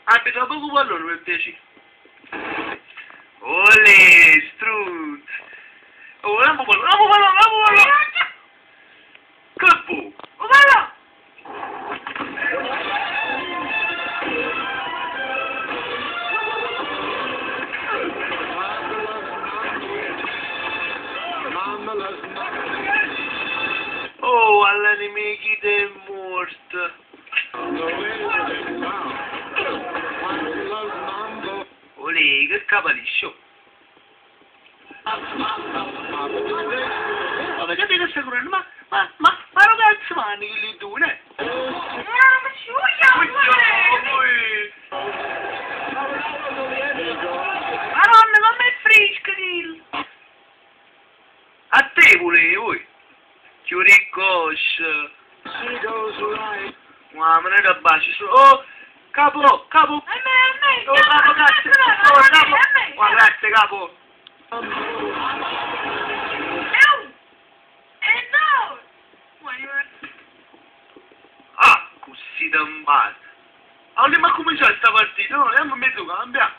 Abita poco pallone per piacere. Olè, struzzo! Oh, lampo pallone, lampo pallone, lampo pallone! Che bu? Oh, va là! Oh, all'animichi del morto! Olè, che capaliscio! Ma vedete che sta correndo? Ma, ma, ma, ma ragazzi, ma che li due, eh? Madonna, com'è fresco il! A te volevo, voi! Chiudi il coscio! Ma me ne da bacio! Oh, capo, capo! A me, a me! Oh, capo, grazie! Oh, capo! Ma grazie, capo! Ah, così da male! Allora, ma cominciare sta partita? No, andiamo mezzo cambia!